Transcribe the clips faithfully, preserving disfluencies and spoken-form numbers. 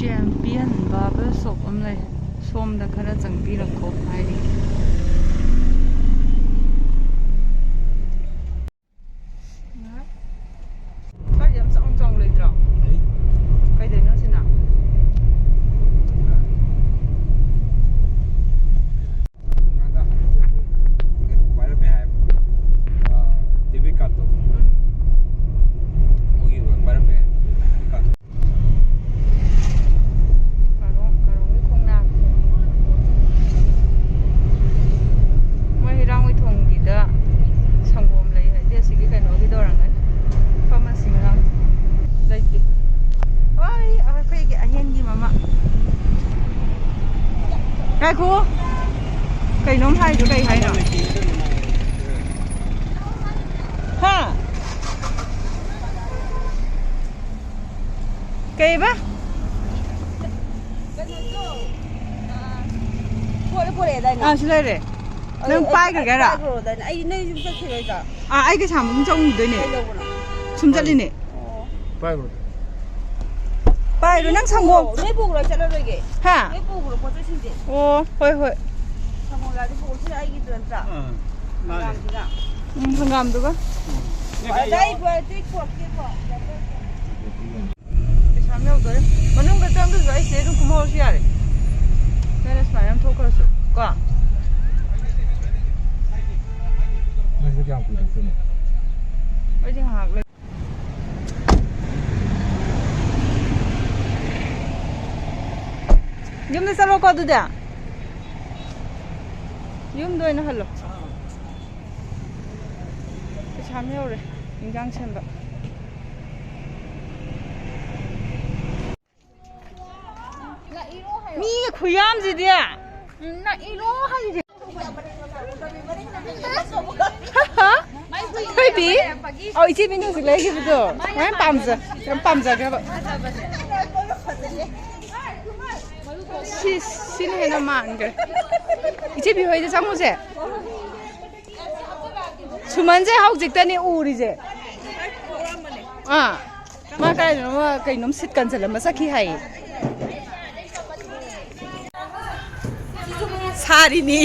ꯄꯤꯍꯟꯕ ꯕꯥꯔꯕꯔ shop ꯑꯃ ꯂꯩ, ꯁꯣꯝꯗ ꯈꯔ ꯆꯪꯕꯤꯔꯛꯈꯣ ꯍꯥꯏꯔꯤ꯫ ꯁ꯭ꯋꯥꯏꯗ ꯌꯥꯝ ꯆꯥꯎꯅ ꯆꯥꯎꯅ ꯂꯩꯇ꯭ꯔꯣ? ꯀꯩꯗꯩꯅꯣ ꯁꯤꯅ? ꯀꯩꯅꯣ ꯄꯥꯏꯔꯝꯃꯦ ꯍꯥꯏꯕ꯫ ꯑ, debit cardꯇꯣ꯫ ꯎꯝ꯫ ꯃꯣꯏꯒꯤ ꯄꯥꯏꯔꯝꯃꯦ꯫ Debit cardꯇꯣ꯫ ꯀꯥꯔꯣꯡ, ꯀꯥꯔꯣꯡꯒꯤ ꯈꯣꯡꯅꯥꯡ꯫ ꯃꯣꯏ ꯍꯩꯔꯥꯡꯒꯣꯏ ꯊꯣꯡꯒꯤꯗ ꯁꯪꯒꯣꯝ ꯂꯩ ꯍꯥꯏꯗꯤ ꯑꯁꯤꯒꯤ ꯀꯩꯅꯣꯒꯤꯗ ꯑꯣꯏꯔꯝꯒꯅꯤ꯫ Pharmacy ꯃꯅꯥꯛ꯫ ꯂꯩꯇꯦ꯫ ꯑꯣꯏ, ꯑꯩꯈꯣꯏꯒꯤ ꯑꯍꯦꯟꯒꯤ ꯃꯃꯥ꯫ ꯉꯥꯏꯈꯣ꯫ ꯀꯩꯅꯣꯝ ꯍꯥꯏꯗꯣ ꯀꯩ ꯍꯥꯏꯅꯣ? ꯍꯥ? ꯀꯩꯕ? ꯄꯣꯔꯦ, ꯄꯣꯔꯛꯑꯦꯗꯥꯏꯅꯦ? ꯑꯥ, ꯁꯤ ꯂꯩꯔꯦ꯫ ꯑꯗꯨ ꯅꯪ ꯑꯩ, ꯄꯥꯏꯈ꯭ꯔꯒꯦ ꯍꯥꯏꯔꯣ? ꯄꯥꯏꯈ꯭ꯔꯣꯗꯥꯏꯅꯦ? ꯑꯩ ꯅꯣꯏ ꯌꯨꯝ ꯆꯠꯈꯤꯔꯣꯏꯗ꯭ꯔꯣ? ꯑꯥ, ꯑꯩ ꯀꯩꯁꯥꯝ ꯑꯗꯨꯝ ꯆꯪꯉꯨꯗꯣꯏꯅꯦ꯫ ꯀꯩꯗꯧꯕꯅꯣ? ꯁꯨꯝ ꯆꯠꯂꯤꯅꯦ꯫ ꯑꯣ꯫ ꯄꯥꯏꯈ꯭ꯔꯣ꯫ ꯄꯥꯏꯔꯣ, ꯅꯪ ꯁꯪꯒꯣꯝ꯫ ꯅꯣꯏ ꯄꯨꯈ꯭ꯔꯣ, ꯆꯠꯂꯔꯣꯏꯒꯦ꯫ ꯍꯥ? ꯅꯣꯏ ꯄꯨꯈ꯭ꯔꯣ, ꯄꯣꯠ ꯆꯩꯁꯤꯡꯁꯦ꯫ ꯑꯣ, ꯍꯣꯏ, ꯍꯣꯏ꯫ ꯁꯪꯒꯣꯝ ꯂꯥꯗꯤ ꯄꯨꯈ꯭ꯔꯣ, ꯁꯤꯅ ꯑꯩꯒꯤꯗꯨ ꯅꯠꯇ꯭ꯔꯥ? ꯑꯥ, ꯃꯥꯅꯦ꯫ ꯍꯪꯒꯥꯝꯗꯨꯅ꯫ ꯎꯝ, ꯍꯪꯒꯥꯝꯗꯨꯒ꯫ ꯎꯝ꯫ ꯑꯗ ꯑꯩ ꯄꯨꯔꯛꯇꯦ, ꯄꯨꯔꯛꯇꯦꯀꯣ꯫ ꯄꯩꯁꯥ ꯑꯃ ꯌꯧꯗꯣꯔꯦ꯫ ꯃꯅꯨꯡꯗ ꯆꯪꯗ꯭ꯔꯁꯨ ꯑꯩ ꯁꯤꯗꯩ ꯑꯗꯨꯝ ꯀꯨꯝꯍꯧꯔꯁꯨ ꯌꯥꯔꯦ꯫ ꯅꯣꯏꯅ ꯁꯨꯃꯥꯏꯅ ꯑꯃ ꯊꯣꯛꯈ꯭ꯔꯁꯨ ꯀꯣ꯫ ꯅꯪꯁꯦ ꯀꯌꯥꯝ ꯀꯨꯏꯔꯛꯇꯣꯏꯅꯣ? ꯑꯩꯗꯤ ꯉꯥꯏꯍꯥꯛ ꯂꯩ꯫ ꯌꯨꯝꯗ ꯆꯠꯂꯣꯀꯣ ꯑꯗꯨꯗꯤ꯫ ꯌꯨꯝꯗ ꯑꯣꯏꯅ ꯍꯜꯂꯣ꯫ ꯄꯩꯁꯥ ꯑꯃ ꯌꯧꯔꯦ ꯏꯟꯖꯥꯡ ꯁꯦꯝꯕ꯫ ꯃꯤꯒ ꯈꯨꯌꯥꯝꯁꯤꯗꯤ꯫ ꯎꯝ, ꯅꯛꯏꯔꯣ ꯍꯥꯏꯁꯦ꯫ ꯊꯣꯏꯕꯤ꯫ ꯑꯧ, ꯏꯆꯦ ꯕꯤꯅꯨ ꯍꯧꯖꯤꯛ ꯂꯩꯈꯤꯕꯗꯣ꯫ ꯌꯥꯝ ꯄꯥꯝꯖ-, ꯌꯥꯝ ꯄꯥꯝꯖꯈ꯭ꯔꯕ꯫ ꯁꯤ, ꯁꯤꯅ ꯍꯦꯟꯅ ꯃꯥꯟꯈ꯭ꯔꯦ꯫ ꯏꯆꯦ ꯕꯤ ꯍꯣꯏꯗ ꯆꯪꯉꯨꯁꯦ꯫ ꯁꯨꯃꯟꯁꯦ ꯍꯧꯖꯤꯛꯇꯅꯦ ꯎꯔꯤꯁꯦ꯫ ꯑꯥ꯫ ꯃꯥ ꯀꯥꯏꯗꯅꯣꯃ ꯀꯩꯅꯣꯝ ꯁꯤꯠ ꯀꯟꯁꯤꯜꯂꯝꯃ ꯆꯠꯈꯤ ꯍꯥꯏꯌꯦ꯫ ꯁꯥꯔꯤꯅꯤ꯫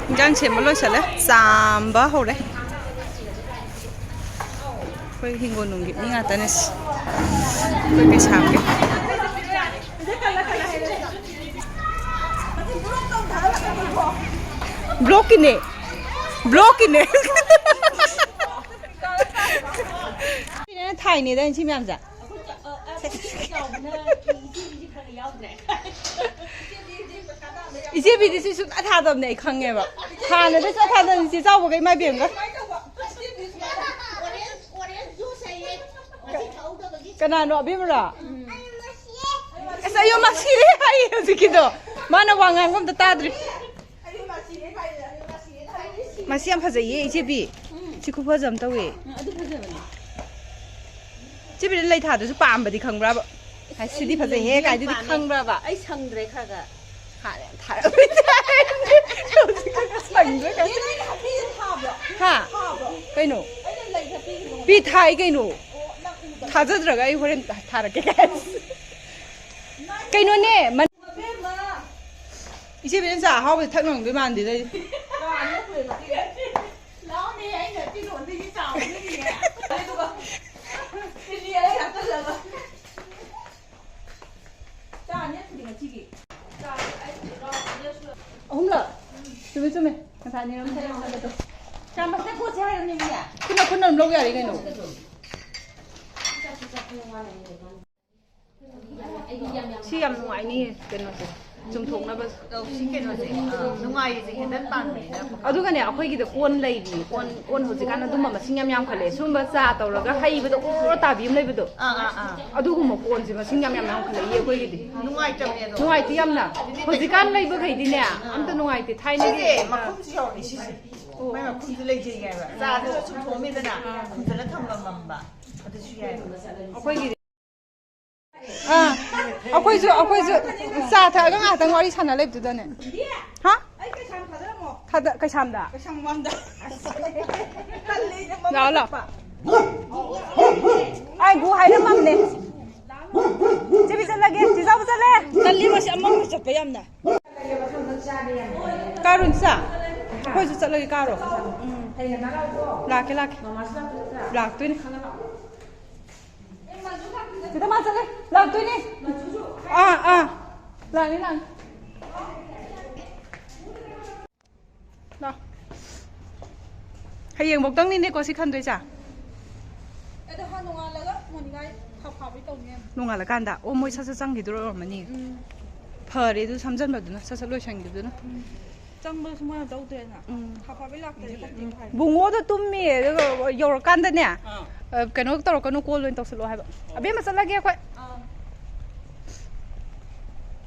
ꯏꯟꯖꯥꯡ ꯁꯦꯝꯕ ꯂꯣꯏꯁꯜꯂꯦ꯫ ꯆꯥꯝꯕ ꯍꯧꯔꯦ꯫ ꯑꯩꯈꯣꯏ ꯍꯤꯡꯒꯣꯜ ꯅꯨꯡꯒꯤ ꯃꯤ ꯉꯥꯛꯇꯅꯦ ꯁꯤ꯫ ꯑꯩꯈꯣꯏ ꯀꯩꯁꯥꯝꯒꯤ꯫ ꯕ꯭ꯂꯣꯛꯀꯤꯅꯦ꯫ ꯕ꯭ꯂꯣꯛꯀꯤꯅꯦ꯫ ꯊꯥꯏꯅꯦꯗ ꯑꯩꯅ ꯁꯤ ꯃꯌꯥꯝꯁꯦ꯫ ꯏꯆꯦ ꯕꯤꯗꯤ ꯁꯤ ꯁꯨꯡꯊꯥ ꯊꯥꯗꯕꯅꯦ ꯑꯩ ꯈꯪꯉꯦꯕ꯫ ꯍꯥꯟꯅꯗꯤ ꯁꯨꯡꯊꯥ ꯊꯥꯗꯕꯅꯤ ꯏꯆꯦ ꯆꯥꯎꯕꯒ ꯏꯃꯥ ꯏꯕꯦꯝꯒ꯫ ꯀꯅꯥꯅꯣ ꯑꯕꯦꯝꯃꯔꯣ? ꯑꯁ ꯑꯌꯣ ꯃꯥ ꯁꯤꯔꯦ ꯍꯥꯏꯌꯦ ꯍꯧꯖꯤꯛꯀꯤꯗꯣ꯫ ꯃꯥꯅ ꯋꯥ ꯉꯥꯡꯕ ꯑꯝꯇ ꯇꯥꯗ꯭ꯔꯤ꯫ ꯃꯁꯤ ꯌꯥꯝ ꯐꯖꯩꯌꯦ ꯏꯆꯦꯕꯤ꯫ ꯁꯤ ꯈꯨꯐꯖ ꯑꯃ ꯇꯧꯋꯦ꯫ ꯑꯗꯨ ꯐꯖꯕꯅꯦ꯫ ꯏꯆꯦꯕꯤꯅ ꯂꯩ ꯊꯥꯗꯨꯁꯨ ꯄꯥꯝꯕꯗꯤ ꯈꯪꯕ꯭ꯔꯕ? ꯍꯥꯏ, ꯁꯤꯗꯤ ꯐꯖꯩꯍꯦ ꯀꯥꯏꯗꯨꯗꯤ ꯈꯪꯕ꯭ꯔꯕ? ꯑꯩ ꯁꯪꯗ꯭ꯔꯦ ꯈꯔ ꯈꯔ꯫ ꯍꯥꯟꯅ ꯌꯥꯝ ꯊꯥꯔꯝꯃꯤ꯫ ꯍꯧꯖꯤꯛ ꯈꯔ ꯈꯔ ꯁꯪꯗ꯭ꯔꯦ ꯀꯥꯏ꯫ ꯅꯪ ꯍꯥꯞꯄꯤꯁꯦ ꯊꯥꯕ꯭ꯔꯣ? ꯍꯥ? ꯊꯥꯕ꯭ꯔꯣ? ꯀꯩꯅꯣ? ꯑꯩꯅ ꯂꯩ ꯍꯥꯞꯄꯤꯁꯦ ꯄꯤ ꯊꯥꯏ ꯀꯩꯅꯣ? ꯑꯣ, ꯅꯪ ꯎꯗꯕ꯫ ꯊꯥꯖꯗ꯭ꯔꯒ ꯑꯩ ꯍꯣꯔꯦꯟ ꯊꯥꯔꯛꯀꯦ ꯀꯥꯏ꯫ ꯀꯩꯅꯣꯅꯦ, ꯃꯟ- ꯏꯆꯦ ꯕꯦꯅꯦꯟꯁꯥ ꯑꯍꯥꯎꯕꯁꯦ ꯊꯛ ꯉꯝꯗꯣꯏ ꯃꯥꯟꯗꯦꯗ ꯑꯩꯗꯤ꯫ ꯂꯥꯛꯑꯣꯅꯦ, ꯑꯩꯅ ꯐꯤꯔꯣꯟꯗꯒꯤ ꯆꯥꯎꯕꯗꯒꯤꯅꯦ꯫ ꯑꯗꯨꯒ ꯆꯤꯅꯤ ꯑꯩ ꯍꯥꯞꯆꯜꯂꯒ꯫ ꯆꯥ ꯑꯅꯤꯔꯛ ꯁꯨꯔꯦ ꯉꯁꯤꯒꯤ꯫ ꯑꯍꯨꯝꯂꯛ? ꯆꯨꯝꯃꯦ, ꯆꯨꯝꯃꯦ꯫ ꯉꯁꯥꯏ ꯑꯅꯤꯔꯛ ꯊꯛꯑꯦ ꯍꯥꯏꯕꯗꯣ꯫ ꯆꯥꯃꯁꯅ ꯀꯣꯠꯁꯦ ꯍꯥꯏꯔꯕꯅꯦ, ꯃꯤꯅ꯫ ꯈꯨꯠꯅ, ꯈꯨꯠꯅ ꯑꯗꯨꯝ ꯂꯧ ꯌꯥꯔꯦ ꯀꯩꯅꯣ꯫ ꯁꯤ ꯌꯥꯝ ꯅꯨꯡꯉꯥꯏꯅꯤꯌꯦ ꯀꯩꯅꯣꯁꯦ, ꯆꯨꯝꯊꯣꯛꯅꯕ꯫ ꯑꯧ, ꯁꯤ ꯀꯩꯅꯣꯁꯦ, ꯑ, ꯅꯨꯡꯉꯥꯏꯔꯤꯁꯦ ꯍꯦꯟꯗꯜ ꯄꯥꯟꯕꯅꯤꯅ꯫ ꯑꯗꯨꯒꯅꯦ, ꯑꯩꯈꯣꯏꯒꯤꯗ ꯀꯣꯟ ꯂꯩꯔꯤ, ꯀꯣꯟ, ꯀꯣꯟ ꯍꯧꯖꯤꯛꯀꯥꯟ ꯑꯗꯨꯝꯕ ꯃꯁꯤꯡ ꯌꯥꯝ ꯌꯥꯝꯈꯠꯂꯦ꯫ ꯁꯨꯝꯕ ꯆꯥ ꯇꯧꯔꯒ ꯍꯩꯕꯗꯣ ꯑꯣꯔ ꯇꯥꯕꯤ ꯑꯃ ꯂꯩꯕꯗꯣ꯫ ꯑꯥ, ꯑꯥ, ꯑꯥ꯫ ꯑꯗꯨꯒꯨꯝꯕ ꯀꯣꯟꯁꯦ ꯃꯁꯤꯡ ꯌꯥꯝ ꯌꯥꯝ ꯌꯥꯝꯈꯠꯂꯛꯏꯌꯦ ꯑꯩꯈꯣꯏꯒꯤꯗꯤ꯫ ꯅꯨꯡꯉꯥꯏꯇꯕꯅꯦ ꯑꯗꯣ꯫ ꯅꯨꯡꯉꯥꯏꯇꯦ ꯌꯥꯝꯅ꯫ ꯍꯧꯖꯤꯛꯀꯥꯟ ꯂꯩꯕꯈꯩꯗꯤꯅꯦ, ꯑꯝꯇ ꯅꯨꯡꯉꯥꯏꯇꯦ꯫ ꯊꯥꯏꯅꯒꯤ ꯁꯤꯁꯦ ꯃꯈꯨꯝꯁꯨ ꯌꯥꯎꯔꯤ, ꯁꯤꯁꯦ꯫ ꯃꯥꯏ ꯃꯈꯨꯝꯁꯨ ꯂꯩꯖꯩ ꯍꯥꯏꯕ꯫ ꯆꯥꯗꯣ ꯁꯨꯝ ꯊꯣꯡꯉꯝꯃꯦꯗꯅ, ꯈꯨꯝꯖꯤꯜꯂ ꯊꯝꯃꯝꯕ꯫ ꯑꯗꯨꯁꯨ ꯌꯥꯏꯕ꯫ ꯑꯩꯈꯣꯏꯒꯤꯗꯤ ꯑꯥ, ꯑꯩꯈꯣꯏꯁꯨ, ꯑꯩꯈꯣꯏꯁꯨ ꯆꯥ ꯊꯛꯑꯒ ꯉꯥꯏꯍꯥꯛꯇꯪ ꯋꯥꯔꯤ ꯁꯥꯟꯅ ꯂꯩꯕꯗꯨꯗꯅꯦ꯫ ꯍꯥ? ꯑꯩ ꯀꯩꯁꯥꯝ ꯊꯥꯗꯔꯝꯃꯣ꯫ ꯊꯥꯗ-, ꯀꯩꯁꯥꯝꯗ? ꯀꯩꯁꯥꯝ ꯃꯃꯥꯡꯗ꯫ ꯇꯜꯂꯦ, ꯑꯩꯁꯦ ꯃꯃꯥꯡ ꯂꯥꯛꯑꯣ, ꯂꯥꯛꯑꯣ꯫ ꯆꯠꯄ꯫ ꯑꯩ ꯒꯨ ꯍꯥꯏꯔꯝꯃꯕꯅꯦ꯫ ꯆꯦ ꯕꯤ ꯆꯠꯂꯒꯦ, ꯆꯦ ꯆꯥꯎꯕ ꯆꯠꯂꯦ꯫ ꯇꯜꯂꯤ, ꯃꯁꯤ ꯑꯃꯃꯨꯛ ꯆꯠꯄ ꯌꯥꯝꯅ꯫ ꯀꯥꯔꯨꯟꯁ, ꯑꯩꯈꯣꯏꯁꯨ ꯆꯠꯂꯒꯦ, ꯀꯥꯔꯣ꯫ ꯎꯝ꯫ ꯂꯥꯛꯀꯦ, ꯂꯥꯛꯀꯦ꯫ ꯂꯥꯛꯇꯣꯏꯅꯦ꯫ ꯁꯤꯗ ꯃꯥ ꯆꯠꯂꯦ꯫ ꯂꯥꯛꯇꯣꯏꯅꯦ꯫ ꯑꯥ, ꯑꯥ꯫ ꯂꯥꯛꯅꯤ, ꯂꯥꯛꯅꯤ꯫ ꯂꯥꯛ꯫ ꯍꯌꯦꯡꯐꯧꯇꯪꯅꯤꯅꯦꯀꯣ ꯁꯤ ꯈꯟꯗꯣꯏꯁꯦ? ꯑꯗꯣ ꯍꯥꯟ ꯅꯣꯡꯉꯥꯜꯂꯒ ꯃꯣꯅꯤꯀꯥꯏ ꯊꯥꯎ ꯐꯥꯕꯩ ꯇꯧꯅꯤ ꯍꯥꯏꯕꯅꯤ꯫ ꯅꯣꯡꯉꯥꯜꯂꯀꯥꯟꯗ? ꯑꯣ, ꯃꯣꯏ ꯁꯠ ꯁꯠ ꯆꯪꯈꯤꯗꯣꯏ ꯑꯣꯏꯔꯝꯃꯅꯤ꯫ ꯎꯝ꯫ ꯐꯔꯦ ꯑꯗꯨ ꯁꯝꯖꯟꯕꯗꯨꯅ, ꯁꯠ ꯁꯠ ꯂꯣꯏꯁꯟꯈꯤꯕꯗꯨꯅ꯫ ꯎꯝ꯫ ꯆꯪꯕꯗꯁꯨ ꯃꯣꯏꯅ ꯇꯧꯗ꯭ꯔꯦꯅ꯫ ꯎꯝ꯫ ꯊꯥ ꯐꯥꯕꯩ ꯂꯥꯛꯇ꯭ꯔꯗꯤ ꯈꯪꯗꯦ ꯍꯥꯏ꯫ ꯕꯨꯡꯉꯣꯗꯣ ꯇꯨꯝꯃꯤ, ꯑꯗꯨꯒ ꯌꯧꯔꯀꯥꯟꯗꯅꯦ, ꯑꯥ꯫ ꯑ, ꯀꯩꯅꯣ ꯇꯧꯔꯛꯀꯅꯨ, ꯀꯣꯜ ꯑꯣꯏꯅ ꯇꯧꯁꯜꯂꯣ ꯍꯥꯏꯕ꯫ ꯑꯣ꯫ ꯑꯕꯦꯝꯃ ꯆꯠꯂꯒꯦ ꯑꯩꯈꯣꯏ꯫ ꯑꯥ꯫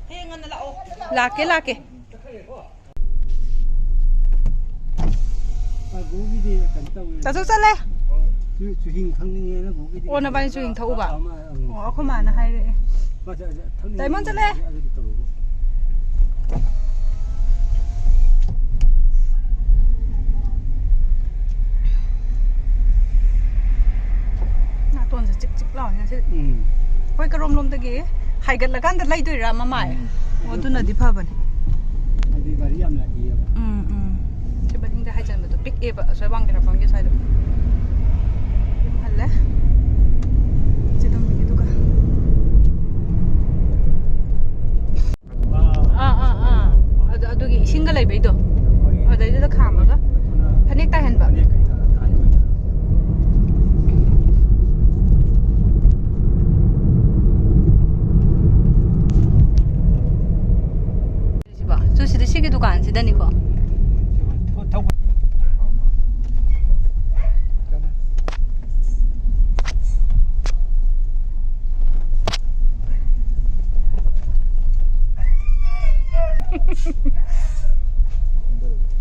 ꯍꯌꯦꯡ ꯉꯟꯅ ꯂꯥꯛꯑꯣ꯫ ꯂꯥꯛꯀꯦ, ꯂꯥꯛꯀꯦ꯫ ꯑ, ꯒꯨꯒꯤꯗꯤ ꯀꯩꯅꯣ ꯇꯧꯋꯦ꯫ ꯇꯥꯆꯧ ꯆꯠꯂꯦ꯫ ꯆꯨ-, ꯆꯨꯍꯤꯡ ꯊꯛꯅꯤꯡꯉꯦꯅ ꯒꯨꯒꯤꯗꯤ ꯑꯣ, ꯅꯕꯥꯅꯤ ꯆꯨꯍꯤꯡ ꯊꯛꯎꯕ? ꯑꯃ, ꯎꯝ꯫ ꯑꯣ, ꯑꯩꯈꯣꯏ ꯃꯥꯅ ꯍꯥꯏꯔꯛꯑꯦ꯫ ꯃꯥ ꯆ-, ꯆ-, ꯊꯛꯅꯤꯡꯉꯦ ꯗꯥꯏꯃꯣꯟ ꯆꯠꯂꯦ꯫ ꯑꯗꯨꯗꯤ ꯇꯧꯔꯨꯕ꯫ ꯅꯥꯇꯣꯟꯁꯦ ꯆꯤꯛ ꯆꯤꯛ ꯂꯥꯎꯔꯦ ꯉꯁꯤꯗꯤ꯫ ꯎꯝ꯫ ꯑꯩꯈꯣꯏ ꯀꯔꯣꯝ ꯂꯣꯝꯗꯒꯤ ꯍꯥꯏꯒꯠꯂꯀꯥꯟꯗ ꯂꯩꯗꯣꯏꯔꯥ ꯃꯃꯥꯏ? ꯎꯝ꯫ ꯑꯣ, ꯑꯗꯨꯅꯗꯤ ꯐꯕꯅꯦ꯫ ꯍꯥꯏꯗꯤ ꯒꯥꯔꯤ ꯌꯥꯝ ꯂꯥꯛꯏꯌꯦꯕ꯫ ꯎꯝ, ꯎꯝ꯫ ꯁꯤ ꯃꯅꯤꯡꯗ ꯍꯥꯏꯖꯟꯕꯗꯣ ꯄꯤꯛꯑꯦꯕ, ꯑꯁ꯭ꯋꯥꯏ ꯋꯥꯡꯈꯩꯔꯥꯛꯄꯝꯒꯤ ꯁ꯭ꯋꯥꯏꯗ꯫ ꯌꯨꯝ ꯍꯜꯂꯦ꯫ ꯆꯤꯗꯝꯕꯤꯒꯤꯗꯨꯒ꯫ ꯑꯥ, ꯑꯥ, ꯑꯥ꯫ ꯑꯗꯨ, ꯑꯗꯨꯒꯤ ꯏꯁꯤꯡꯒ ꯂꯩꯕꯩꯗꯣ꯫ ꯑꯗꯩꯗꯨꯗ ꯈꯥꯝꯃꯒ ꯐꯅꯦꯛ ꯇꯥꯏꯍꯟꯕ꯫ ꯁꯤꯕꯣ? ꯁꯨ ꯁꯤꯗ ꯁꯤꯒꯤ ꯗꯨꯀꯥꯟꯁꯤꯗꯅꯤꯀꯣ꯫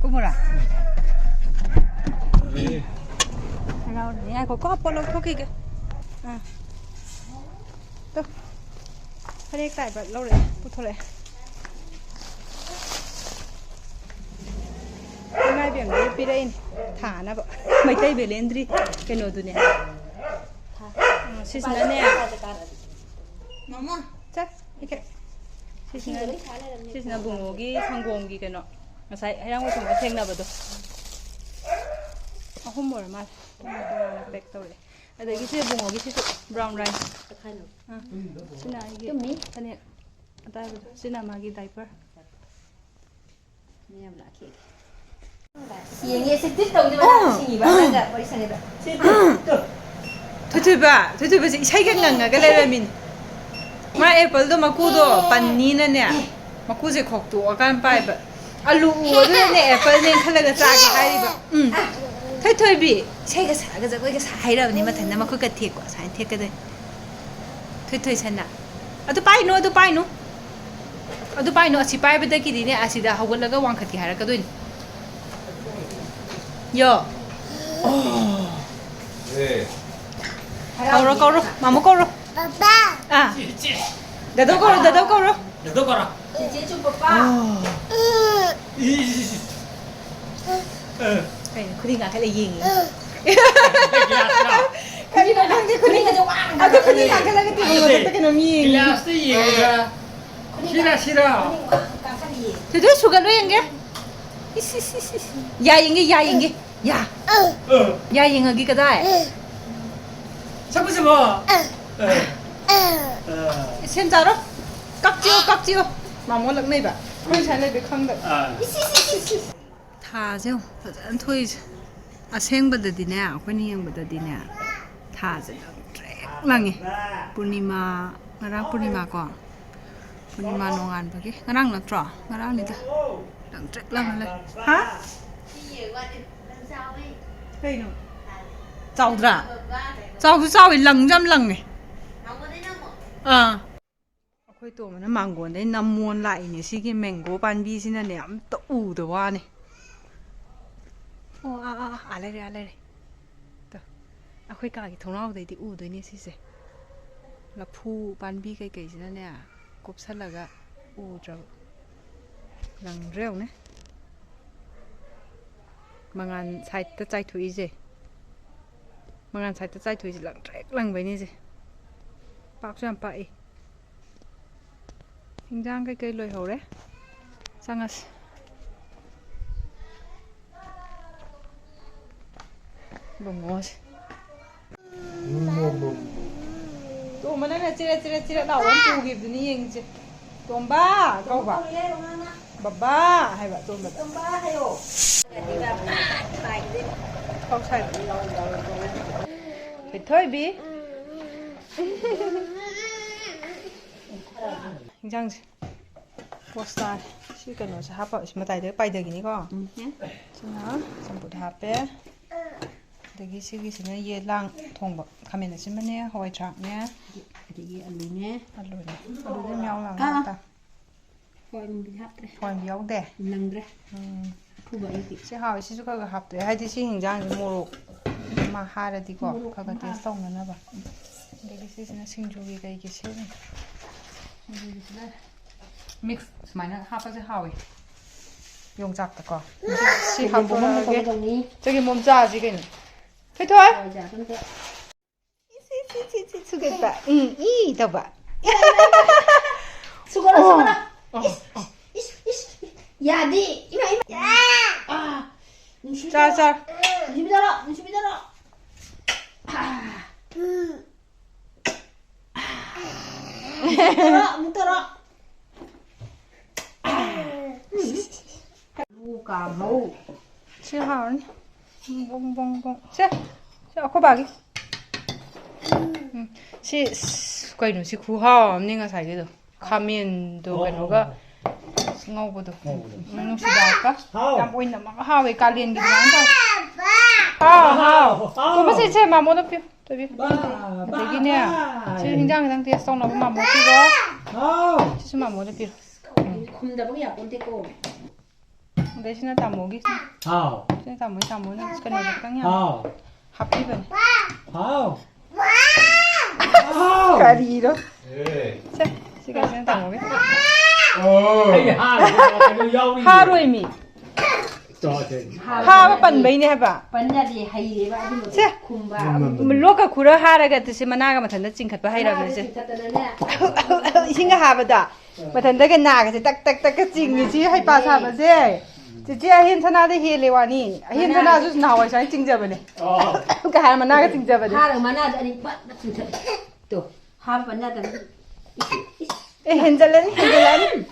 ꯀꯨꯝꯃꯨꯔꯥ? ꯉꯥꯏꯈꯣꯀꯣ, ꯄꯣꯠ ꯂꯧꯊꯣꯛꯈꯤꯒꯦ꯫ ꯑꯥ꯫ ꯇꯨ꯫ ꯐꯅꯦꯛ ꯇꯥꯏꯕ ꯂꯧꯔꯛꯑꯦ, ꯄꯨꯊꯣꯔꯛꯑꯦ꯫ ꯏꯃꯥ ꯏꯕꯦꯝꯗꯒꯤ ꯄꯤꯔꯛꯏꯅꯦ ꯊꯥꯅꯕ꯫ ꯃꯩꯇꯩ ꯕꯦꯂꯦꯟꯗ꯭ꯔꯤ ꯀꯩꯅꯣꯗꯨꯅꯦ꯫ ꯎꯝ, ꯁꯤꯁꯤꯅꯅꯦ꯫ ꯃꯃꯥ꯫ ꯆꯠ, ꯏꯀꯦ꯫ ꯁꯤꯁꯤꯅ, ꯁꯤꯁꯤꯅ ꯕꯨꯡꯉꯣꯒꯤ ꯁꯪꯒꯣꯝꯒꯤ ꯀꯩꯅꯣ꯫ ꯉꯁꯥꯏ ꯍꯩꯔꯥꯡꯒꯣꯏ ꯊꯣꯡꯕ ꯊꯦꯡꯅꯕꯗꯣ꯫ ꯑꯍꯨꯝ ꯑꯣꯏꯔ ꯃꯥꯜꯂꯦ꯫ ꯇꯣꯉꯥꯟ ꯇꯣꯉꯥꯟꯅ ꯄꯦꯛ ꯇꯧꯔꯛꯑꯦ꯫ ꯑꯗꯒꯤ ꯁꯤ ꯕꯨꯡꯉꯣꯒꯤꯁꯤꯁꯨ ꯕ꯭ꯔꯥꯎꯟ ꯔꯥꯏꯁ꯫ ꯑꯥ꯫ ꯁꯤꯅ ꯑꯩꯒꯤ ꯐꯅꯦꯛ ꯑꯇꯥꯏꯕꯗꯣ꯫ ꯁꯤꯅ ꯃꯥꯒꯤ ꯗꯥꯏꯄꯔ꯫ ꯃꯤ ꯌꯥꯝ ꯂꯥꯛꯈꯤ꯫ ꯌꯦꯡꯉꯦ, ꯁꯤ ꯇꯤꯠ ꯇꯧꯗꯦꯕ, ꯑꯥ꯫ ꯁꯤꯅꯤꯕ, ꯅꯪꯒ ꯋꯥꯔꯤ ꯁꯥꯟꯅꯩꯕ꯫ ꯁꯤ ꯇꯤꯠ ꯇꯧ꯫ ꯊꯣꯏꯊꯣꯏꯕ, ꯊꯣꯏꯊꯣꯏꯕꯁꯦ ꯏꯁꯩꯒ ꯉꯪꯉꯒ ꯂꯩꯔꯝꯃꯤꯅꯤ꯫ ꯃꯥ ꯑꯦꯄꯜꯗꯣ ꯃꯀꯨꯗꯣ ꯄꯟꯅꯤꯅꯅꯦ, ꯃꯀꯨꯁꯦ ꯈꯣꯛꯇꯣꯛꯑꯀꯥꯟ ꯄꯥꯏꯕ꯫ ꯑꯂꯨ ꯎꯕꯗꯨꯗꯅꯦ ꯑꯦꯄꯜꯅꯦ ꯈꯜꯂꯒ ꯆꯥꯒꯦ ꯍꯥꯏꯔꯤꯕ꯫ ꯎꯝ꯫ ꯊꯣꯏꯊꯣꯏꯕꯤ, ꯏꯁꯩꯒ ꯁꯛꯑꯒ ꯖꯒꯣꯏꯒ ꯁꯥ ꯍꯩꯔꯕꯅꯤ ꯃꯊꯟꯇ ꯃꯈꯨꯠꯀ ꯊꯦꯛꯄ, ꯑꯁꯨꯃꯥꯏꯅ ꯊꯦꯛꯀꯗꯣꯏꯅꯤ꯫ ꯊꯣꯏꯊꯣꯏ ꯁꯟꯅ꯫ ꯑꯗꯨ ꯄꯥꯏꯅꯨ, ꯑꯗꯨ ꯄꯥꯏꯅꯨ꯫ ꯑꯗꯨ ꯄꯥꯏꯅꯨ, ꯑꯁꯤ ꯄꯥꯏꯕꯗꯒꯤꯗꯤꯅꯦ, ꯑꯁꯤꯗ ꯍꯧꯒꯠꯂꯒ ꯋꯥꯡꯈꯠꯀꯦ ꯍꯥꯏꯔꯛꯀꯗꯣꯏꯅꯤ꯫ ꯌꯣ꯫ ꯑꯦ꯫ ꯀꯧꯔꯣ, ꯀꯧꯔꯣ, ꯃꯥꯃꯣ ꯀꯧꯔꯣ꯫ ꯄꯄꯥ꯫ ꯑꯥ꯫ ꯗꯗꯧ ꯀꯧꯔꯣ, ꯗꯗꯧ ꯀꯧꯔꯣ꯫ ꯗꯗꯧ ꯀꯧꯔꯣ꯫ ꯆꯦꯆꯦ ꯆꯨꯝ ꯄꯄꯥ꯫ ꯑꯥ꯫ ꯏꯁ꯫ ꯑꯥ꯫ ꯀꯩꯅꯣ, ꯈꯨꯅꯤꯡ ꯀꯥꯡꯈꯠꯂ ꯌꯦꯡꯉꯤ꯫ ꯀꯩꯅꯣ ꯈꯪꯗꯦ, ꯈꯨꯅꯤꯡ, ꯈꯨꯅꯤꯡꯒꯁꯦ ꯋꯥꯡꯅ ꯑꯗꯨ ꯈꯨꯅꯤꯡ ꯀꯥꯡꯈꯠꯂꯒ ꯇꯦꯕꯜ ꯃꯊꯛꯇ ꯀꯩꯅꯣꯝ ꯌꯦꯡꯉꯤ꯫ ꯒꯤꯂꯥꯁꯇ ꯌꯦꯡꯉꯒ, ꯁꯤꯔꯥ, ꯁꯤꯔꯥ꯫ ꯃꯅꯤꯡ ꯋꯥꯡꯅ ꯀꯥꯡꯈꯠꯂꯤꯌꯦ꯫ ꯊꯣꯏꯊꯣꯏ ꯁꯨꯒꯠꯂꯨ ꯌꯦꯡꯒꯦ꯫ ꯏꯁ, ꯏꯁ, ꯏꯁ, ꯏꯁ꯫ ꯌꯥ ꯌꯦꯡꯒꯦ, ꯌꯥ ꯌꯦꯡꯒꯦ꯫ ꯌꯥ꯫ ꯑ꯫ ꯌꯥ ꯌꯦꯡꯉꯒꯦ ꯀꯗꯥꯏ? ꯁꯛꯄꯁꯤꯕꯣ? ꯑ꯫ ꯑ꯫ ꯁꯦꯝ ꯆꯥꯔꯣ꯫ ꯀꯛꯆꯤꯌꯣ, ꯀꯛꯆꯤꯌꯣ꯫ ꯃꯥꯃꯣ ꯂꯛꯅꯩꯕ꯫ ꯑꯩꯈꯣꯏ ꯁ꯭ꯋꯥꯏ ꯂꯩꯕꯩ ꯈꯪꯗꯕ꯫ ꯑ꯫ ꯏꯁ, ꯏꯁ, ꯏꯁ, ꯏꯁ꯫ ꯊꯥꯁꯦ ꯌꯦꯡꯉꯣ, ꯐꯖꯅ ꯊꯣꯛꯏꯁꯦ꯫ ꯑꯁꯦꯡꯕꯗꯗꯤꯅꯦ, ꯑꯩꯈꯣꯏꯅ ꯌꯦꯡꯕꯗꯗꯤꯅꯦ, ꯊꯥꯁꯦ ꯂꯪꯇ꯭ꯔꯤꯛ ꯂꯪꯉꯤ꯫ ꯄꯨꯔꯅꯤꯃꯥ, ꯉꯔꯥꯡ ꯄꯨꯔꯅꯤꯃꯥ ꯀꯣ? ꯄꯨꯔꯅꯤꯃꯥ ꯅꯣꯡꯉꯥꯟꯕꯒꯤ꯫ ꯉꯔꯥꯡ ꯅꯠꯇ꯭ꯔꯣ? ꯉꯔꯥꯡꯅꯤꯗ꯫ ꯂꯪꯇ꯭ꯔꯤꯛ ꯂꯪꯉ ꯂꯩ꯫ ꯍꯥ? ꯀꯩꯅꯣ? ꯆꯥꯎꯗ꯭ꯔꯥ? ꯆꯥꯎꯁꯨ ꯆꯥꯎꯋꯤ, ꯂꯪꯁꯨ ꯌꯥꯝ ꯂꯪꯉꯦ꯫ ꯑꯥ꯫ ꯑꯩꯈꯣꯏ ꯇꯣꯝꯕꯅ ꯃꯥꯡꯒꯣꯟꯗꯩ ꯅꯝꯃꯣꯟ ꯂꯥꯛꯏꯅꯦ꯫ ꯁꯤꯒꯤ ꯃꯦꯡꯒꯣ ꯄꯥꯝꯕꯤꯁꯤꯅꯅꯦ ꯑꯝꯇ ꯎꯗ ꯋꯥꯅꯦ꯫ ꯑꯣ, ꯑꯥ, ꯑꯥ, ꯑꯥ, ꯑꯥ ꯂꯩꯔꯦ, ꯑꯥ ꯂꯩꯔꯦ꯫ ꯇꯣ꯫ ꯑꯩꯈꯣꯏ ꯀꯥꯒꯤ ꯊꯣꯡꯅꯥꯎꯗꯩꯗꯤ ꯎꯗꯣꯏꯅꯦ ꯁꯤꯁꯦ꯫ ꯂꯐꯨ ꯄꯥꯝꯕꯤ ꯀꯩꯀꯩꯁꯤꯅꯅꯦ ꯀꯨꯞꯁꯜꯂꯒ ꯎꯗ꯭ꯔꯕ꯫ ꯂꯪꯗ꯭ꯔꯦ ꯌꯦꯡꯉꯨꯅꯦ꯫ ꯃꯉꯥꯟ ꯁꯥꯏꯠꯇ ꯆꯥꯏꯊꯣꯛꯏꯁꯦ꯫ ꯃꯉꯥꯟ ꯁꯥꯏꯠꯇ ꯆꯥꯏꯊꯣꯛꯏꯁꯦ ꯂꯪꯇ꯭ꯔꯤꯛ ꯂꯪꯕꯩꯅꯦ ꯁꯦ꯫ ꯄꯥꯛꯁꯨ ꯌꯥꯝ ꯄꯥꯛꯏ꯫ ꯍꯤꯟꯖꯥꯡ ꯀꯩꯀꯩ ꯂꯣꯏꯍꯧꯔꯦ꯫ ꯆꯪꯉꯁꯤ꯫ ꯕꯨꯡꯉꯣꯁꯦ꯫ ꯇꯣꯝꯕꯅꯅꯦ ꯆꯤꯔꯦꯠ ꯆꯤꯔꯦꯠ ꯆꯤꯔꯦꯠ ꯂꯥꯎꯕ ꯑꯃ ꯄꯨꯈꯤꯕꯗꯨꯅꯤ ꯌꯦꯡꯉꯤꯁꯦ꯫ ꯇꯣꯝꯕ ꯀꯧꯕ꯫ ꯕꯕꯥ ꯍꯥꯏꯕ ꯇꯣꯝꯕꯗ꯫ ꯇꯣꯝꯕ ꯍꯥꯏꯌꯣ꯫ ꯀꯧ ꯁꯥꯏꯕ꯫ ꯊꯣꯏꯊꯣꯏꯕꯤ꯫ ꯍꯤꯟꯖꯥꯡꯁꯦ꯫ ꯄꯣꯁ ꯇꯥꯔꯦ꯫ ꯁꯤ ꯀꯩꯅꯣꯁꯦ ꯍꯥꯞꯄ ꯁꯤ ꯃꯇꯥꯏꯗ ꯄꯥꯏꯊꯈꯤꯅꯤꯀꯣ꯫ ꯎꯝ꯫ ꯁꯤꯅ ꯆꯝꯐꯨꯠ ꯍꯥꯞꯄꯦ꯫ ꯑꯗꯒꯤ ꯁꯤꯒꯤꯁꯤꯅ ꯌꯦꯂꯥꯡ ꯊꯣꯡꯕ꯫ ꯈꯥꯃꯦꯟ ꯑꯁꯤꯟꯕꯅꯦ, ꯍꯋꯥꯏ ꯊ꯭ꯔꯥꯛꯅꯦ꯫ ꯑꯗꯒꯤ ꯑꯂꯨꯅꯦ꯫ ꯑꯂꯨꯅꯦ꯫ ꯑꯂꯨꯗꯤ ꯑꯗꯨꯝ ꯌꯥꯎ ꯂꯥꯎ ꯑꯥ꯫ ꯍꯥꯞꯇ꯫ ꯍꯋꯥꯏ ꯃꯨꯕꯤꯗꯤ ꯍꯥꯞꯇ꯭ꯔꯦ꯫ ꯍꯋꯥꯏ ꯃꯨꯕꯤ ꯌꯥꯎꯗꯦ? ꯅꯪꯗ꯭ꯔꯦ꯫ ꯎꯝ꯫ ꯑꯊꯨꯕ ꯑꯩꯗꯤ꯫ ꯁꯤ ꯍꯥꯎꯋꯦ꯫ ꯁꯤꯁꯨ ꯈꯔ ꯈꯔ ꯍꯥꯞꯇꯣꯛꯑꯦ꯫ ꯍꯥꯏꯗꯤ ꯁꯤ ꯍꯤꯟꯖꯥꯡꯁꯦ ꯃꯣꯔꯣꯛ ꯑꯃ ꯍꯥꯔꯗꯤꯀꯣ ꯃꯣꯔꯣꯛ ꯈꯔ ꯈꯔ ꯑꯃ ꯇꯦꯁ ꯍꯥꯞ- ꯇꯧꯅꯅꯕ꯫ ꯑꯗꯒꯤ ꯁꯤꯁꯤꯅ ꯁꯤꯡꯖꯨꯒꯤ ꯀꯩꯒꯤ ꯁꯦꯝꯃꯤ꯫ ꯁꯤꯡꯖꯨꯒꯤꯁꯤꯅ ꯃꯤꯛꯁ ꯁꯨꯃꯥꯏꯅ ꯍꯥꯞꯄꯁꯦ ꯍꯥꯎꯋꯦ꯫ ꯌꯣꯡꯆꯥꯛꯇꯀꯣ꯫ ꯁꯤ ꯆꯒꯦꯝ ꯄꯣꯝꯕ ꯑꯃ ꯍꯥꯞꯇꯣꯛꯑꯒꯦ꯫ ꯇꯧꯒꯗꯧꯅꯤ꯫ ꯆꯒꯦꯝ ꯄꯣꯝ ꯆꯥꯁꯤ ꯀꯩꯅꯣ꯫ ꯊꯣꯏꯊꯣꯏ! ꯍꯋꯥꯏꯖꯥꯔ ꯑꯝꯇ꯫ ꯏꯁ, ꯏꯁ, ꯏꯁ, ꯏꯁ, ꯏꯁ, ꯁꯨꯒꯠꯄ꯫ ꯎꯝ, ꯏ ꯇꯧꯕ꯫ ꯁꯨꯒꯠꯂꯣ, ꯑꯣ, ꯁꯨꯒꯠꯂꯣ꯫ ꯑꯣ, ꯏꯁ, ꯑꯣ꯫ ꯏꯁ, ꯏꯁ, ꯏꯁ꯫ ꯌꯥꯗꯦ꯫ ꯏꯃꯥ, ꯏꯃꯥ꯫ ꯑꯥ, ꯅꯨꯡꯁꯤꯕꯤꯗꯔꯣ꯫ ꯆꯥ, ꯆꯥ꯫ ꯅꯨꯡꯁꯤꯕꯤꯗꯔꯣ, ꯅꯨꯡꯁꯤꯕꯤꯗꯔꯣ꯫ ꯑꯥ꯫ ꯑꯃꯨꯛ ꯇꯧꯔꯣ, ꯑꯃꯨꯛ ꯇꯧꯔꯣ꯫ ꯑꯂꯨ ꯀꯥꯡꯍꯧ꯫ ꯁꯤ ꯍꯥꯎꯔꯅꯤ꯫ ꯕꯣꯡ, ꯕꯣꯡ, ꯕꯣꯡ꯫ ꯁꯦ, ꯁꯦ, ꯑꯩꯈꯣꯏ ꯕꯥꯒꯤ꯫ ꯎꯝ, ꯁꯤ, ꯑꯁ, ꯀꯩꯅꯣ, ꯁꯤ ꯈꯨꯍꯥꯎ ꯑꯃꯅꯤ ꯉꯁꯥꯏꯒꯤꯗꯣ꯫ ꯈꯥꯃꯦꯟꯗꯣ ꯑꯣ, ꯀꯩꯅꯣꯒ ꯑꯣ, ꯑꯣ꯫ ꯉꯧꯕꯗꯣ꯫ ꯉꯧꯕꯗꯣ꯫ ꯎꯝ, ꯅꯨꯡꯁꯤꯗꯥꯛꯀ꯫ ꯍꯥꯎ꯫ ꯌꯥꯝ ꯑꯣꯏꯅꯝꯃꯒ ꯍꯥꯎꯋꯦ, ꯀꯥꯂꯦꯟꯒꯤ ꯑꯗꯨꯃꯥꯏꯅ ꯇꯧꯋꯦ꯫ ꯍꯥꯎ, ꯍꯥꯎ꯫ ꯍꯥꯎ꯫ ꯇꯣꯝꯕ, ꯁꯦ, ꯁꯦ, ꯃꯥꯃꯣꯗ ꯄꯤꯌꯨ꯫ ꯇꯣꯏꯕꯤ꯫ ꯕꯥ, ꯕꯥ, ꯑꯗꯒꯤꯅꯦ, ꯕꯥ꯫ ꯁꯤ ꯍꯤꯟꯖꯥꯡ ꯈꯤꯇꯪ ꯇꯦꯁ ꯇꯧꯅꯕ ꯃꯥꯃꯣ ꯄꯤꯔꯣ꯫ ꯍꯥꯎ꯫ ꯁꯤꯁꯨ ꯃꯥꯃꯣꯗ ꯄꯤꯔꯣ꯫ ꯈꯨꯝꯗꯕꯒ ꯌꯥꯄꯣꯟꯇꯦꯀꯣ꯫ ꯑꯗꯩ ꯁꯤꯅ ꯇꯥꯃꯣꯒꯤ꯫ ꯍꯥꯎ꯫ ꯁꯤꯅ ꯇꯥꯃꯣꯒꯤ, ꯇꯥꯃꯣꯅ ꯀꯩꯅꯣꯗꯣ ꯈꯤꯇꯪ ꯌꯥꯝ ꯍꯥꯎ꯫ ꯍꯥꯞꯄꯤꯕꯅꯦ꯫ ꯍꯥꯎ꯫ ꯍꯥꯎ꯫ ꯀꯔꯤꯅꯣ? ꯑꯦ꯫ ꯁꯦ, ꯁꯤ ꯀꯩꯁꯦ ꯇꯥꯃꯣꯒꯤ꯫ ꯑꯣ꯫ ꯑꯩ ꯍꯥꯔ-, ꯀꯩꯅꯣ ꯌꯥꯎꯔꯤꯌꯦ꯫ ꯍꯥꯔꯣꯏꯃꯤ꯫ ꯆꯣ, ꯁꯦ꯫ ꯍꯥꯕ ꯄꯟꯕꯩꯅꯦ ꯍꯥꯏꯕ꯫ ꯄꯟ ꯌꯥꯗꯦ, ꯍꯩꯔꯦꯕ ꯑꯗꯨꯝꯕꯗꯣ ꯁꯦ꯫ ꯈꯨꯝꯕ꯫ ꯂꯣꯛꯀ ꯈꯨꯔ ꯍꯥꯔꯒ ꯁꯤ ꯃꯅꯥꯒ ꯃꯊꯟꯇ ꯆꯤꯡꯈꯠꯄ ꯍꯩꯔꯕꯅꯦ ꯁꯦ꯫ ꯃꯅꯥꯒ ꯆꯤꯡꯈꯠꯇꯅꯅꯦ꯫ ꯏꯁꯤꯡꯒ ꯍꯥꯕꯗ ꯃꯊꯟꯇꯒ ꯅꯥꯒꯁꯦ ꯇꯛ ꯇꯛ ꯇꯛꯀ ꯆꯤꯡꯉꯤ ꯁꯤ ꯍꯩꯄꯥ ꯁꯥꯕꯁꯦ꯫ ꯆꯤꯆꯦ ꯑꯍꯦꯟ ꯁꯅꯥꯗ ꯍꯦꯜꯂꯦ ꯋꯥꯅꯤ꯫ ꯑꯍꯦꯟ ꯁꯅꯥꯁꯨ ꯅꯍꯥꯟꯋꯥꯏ ꯁꯨꯃꯥꯏꯅ ꯆꯤꯡꯖꯕꯅꯦ꯫ ꯑꯣ꯫ ꯀꯩ ꯍꯥꯏꯔ ꯃꯅꯥꯒ ꯆꯤꯡꯖꯕꯅꯦ꯫ ꯍꯥꯔꯒ ꯃꯅꯥꯗ ꯑꯅꯤ ꯄꯠ ꯆꯤꯡꯊꯠꯂꯦ꯫ ꯇꯣ, ꯍꯥꯞꯄ ꯅꯠꯇꯕꯅꯤ꯫ ꯏꯁ, ꯏꯁ, ꯏꯁ꯫ ꯑꯦ, ꯍꯦꯟꯖꯜꯂꯅꯤ, ꯍꯦꯟꯖꯜꯂꯅꯤ꯫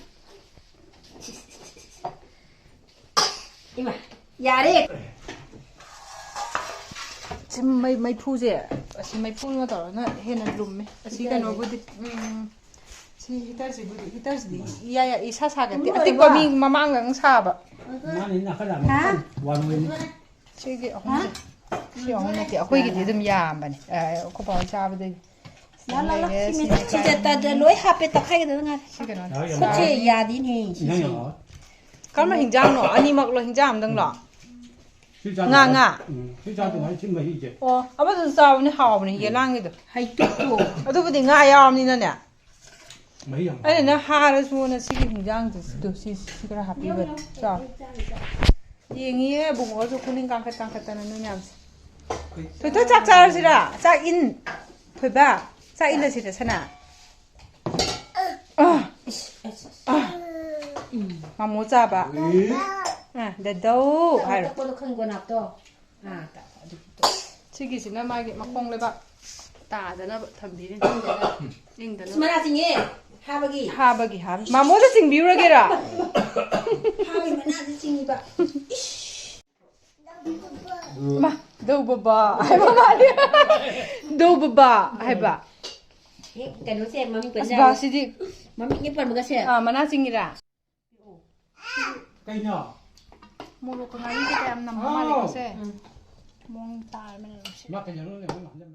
ꯏꯃꯥ, ꯌꯥꯔꯦ꯫ ꯁꯤ ꯃꯩ-, ꯃꯩꯐꯨꯁꯦ, ꯑꯁꯤ ꯃꯩꯐꯨꯅ ꯇꯧꯔꯒꯅ ꯍꯦꯟꯅ ꯂꯨꯝꯃꯦ꯫ ꯑꯁꯤ ꯍꯤꯇꯔꯁꯦ꯫ ꯀꯩꯅꯣꯕꯨꯗꯤ, ꯎꯝ, ꯁꯤ ꯍꯤꯇꯔꯁꯤꯕꯨꯗꯤ, ꯍꯤꯇꯔꯁꯤꯗꯤ ꯏꯌꯥ ꯌꯥ-, ꯏꯁꯥ ꯁꯥꯒꯠꯇꯦ꯫ ꯎꯝ, ꯑꯇꯤꯛꯄ ꯂꯣꯏꯕ꯫ ꯃꯤ ꯃꯃꯥꯡꯗ ꯑꯗꯨꯝ ꯁꯥꯕ꯫ ꯃꯥꯅꯤ, ꯅꯥꯀꯟ ꯅꯥꯝꯃ ꯍꯥ? ꯋꯥꯟ ꯋꯦꯅꯤ꯫ ꯁꯤꯒꯤ ꯑꯍꯨꯝꯁꯦ꯫ ꯍꯥ? ꯁꯤ ꯑꯍꯨꯝ ꯅꯠꯇꯦ, ꯑꯩꯈꯣꯏꯒꯤꯗꯤ ꯑꯗꯨꯝ ꯌꯥꯝꯕꯅꯦ꯫ ꯑ, ꯑꯩꯈꯣꯏ ꯄꯥ ꯍꯣꯏ ꯆꯥꯕꯗꯒꯤ꯫ ꯂꯥ, ꯂꯥ, ꯂꯥ꯫ ꯁꯤ ꯁꯤ ꯃꯦꯠ-, ꯁꯤ ꯂꯩꯀꯥꯏ ꯆꯠꯇ-, ꯂꯣꯏ ꯍꯥꯞꯄꯦ, ꯇꯪꯈꯥꯏ ꯈꯛꯇ ꯉꯥꯏꯔꯦ꯫ ꯁꯤ ꯀꯩꯅꯣ? ꯌꯥꯔꯦ, ꯌꯥꯔꯦ꯫ ꯈꯨꯠꯁꯦ ꯌꯥꯗꯦꯅꯦ, ꯁꯤꯁꯦ꯫ ꯏꯟꯖꯥꯡ ꯌꯥꯎꯔꯣꯏ꯫ ꯀꯔꯝꯕ ꯍꯤꯟꯖꯥꯡꯅꯣ? ꯑꯅꯤꯃꯛꯂꯣ? ꯍꯤꯟꯖꯥꯡ ꯑꯝꯗꯪꯂꯣ? ꯁꯤ ꯆꯥꯗꯣꯏ ꯉꯥ, ꯉꯥ? ꯎꯝ, ꯁꯤ ꯆꯥꯗꯣꯏ ꯉꯥꯏ, ꯁꯤ ꯃꯍꯤꯁꯦ꯫ ꯑꯣ, ꯑꯃꯗꯨꯁꯨ ꯆꯥꯎꯕꯅꯦ, ꯍꯥꯎꯕꯅꯦ, ꯎꯝ꯫ ꯌꯦꯂꯥꯡꯒꯤꯗꯣ꯫ ꯍꯩꯇꯨꯞꯇꯣ꯫ ꯑꯗꯨꯕꯨꯗꯤ ꯉꯥ ꯌꯥꯎꯔꯕꯅꯤꯅꯅꯦ꯫ ꯃꯍꯤ ꯌꯥꯝ ꯑꯩꯅ ꯅꯪ ꯍꯥꯔꯁꯨꯅ ꯁꯤꯒꯤ ꯍꯤꯟꯖꯥꯡꯗꯨ, ꯁꯤ, ꯁꯤ ꯈꯔ ꯍꯥꯞꯄꯤꯕꯅꯦ꯫ ꯆꯥꯎ꯫ ꯌꯦꯡꯉꯤꯌꯦ, ꯕꯨꯡꯉꯣꯁꯨ ꯈꯨꯅꯤꯡ ꯀꯥꯡꯈꯠ ꯀꯥꯡꯈꯠꯇꯅ ꯅꯣꯏ ꯃꯌꯥꯝꯁꯦ꯫ ꯊꯣꯏꯊꯣꯏ, ꯆꯥꯛ ꯆꯥꯔꯁꯤꯔꯥ? ꯆꯥꯛ ꯏꯟ꯫ ꯊꯣꯏꯕ, ꯆꯥꯛ ꯏꯜꯂꯁꯤꯔ ꯁꯅꯥ? ꯑꯥ, ꯑꯥ, ꯃꯥꯃꯣ ꯆꯥꯕ꯫ ꯎꯝ꯫ ꯑꯥ, ꯗꯗꯧ ꯍꯥꯏꯔꯣ꯫ ꯇꯛꯄꯗꯣ ꯈꯪꯉꯤꯀꯣ ꯅꯥꯞꯇꯣ? ꯑꯥ, ꯇꯛ-, ꯑꯗꯨ ꯇꯛ-꯫ ꯁꯤꯒꯤꯁꯤꯅ ꯃꯥꯒꯤ ꯃꯈꯣꯡ ꯂꯩꯕꯥꯛ ꯇꯥꯗꯅꯕ ꯊꯝꯕꯤꯔꯤꯅꯤ꯫ ꯏꯁ, ꯏꯪꯗꯅꯕ꯫ ꯃꯅꯥ ꯆꯤꯡꯉꯦ꯫ ꯍꯥꯕꯒꯤ꯫ ꯍꯥꯕꯒꯤ, ꯍꯥꯕꯒꯤ꯫ ꯃꯥꯃꯣꯗ ꯆꯤꯡꯕꯤꯔꯨꯔꯒꯦꯔꯥ? ꯍꯥꯕꯒꯤ ꯃꯅꯥꯁꯦ ꯆꯤꯡꯉꯤꯕ꯫ ꯏꯁ꯫ ꯃꯥ, ꯗꯧ ꯕꯕꯥ ꯍꯥꯏꯕ ꯃꯥꯜꯂꯤ꯫ ꯗꯧ ꯕꯕꯥ ꯍꯥꯏꯕ꯫ ꯍꯦꯛ ꯀꯩꯅꯣꯁꯦ ꯃꯃꯤꯡ ꯑꯁ, ꯄꯟꯖꯔꯦ꯫ ꯕꯥꯁꯤꯗꯤ꯫ ꯃꯃꯤꯡ ꯍꯦꯛ ꯄꯟꯕꯒꯁꯦ꯫ ꯑꯥ, ꯃꯅꯥ ꯆꯤꯡꯉꯤꯔꯥ? ꯀꯩꯅꯣ? ꯃꯣꯔꯣꯛꯀ ꯉꯥꯔꯤꯒ ꯀꯌꯥꯝ ꯅꯝꯕ ꯃꯥꯜꯂꯦꯀꯣ ꯁꯦ꯫ ꯎꯝ꯫ ꯃꯑꯣꯡ ꯇꯥꯔꯕꯅꯦ ꯁꯦ꯫ ꯃꯥ ꯀꯩꯅꯣꯅꯦ, ꯑꯩꯈꯣꯏ ꯍꯟꯗꯛ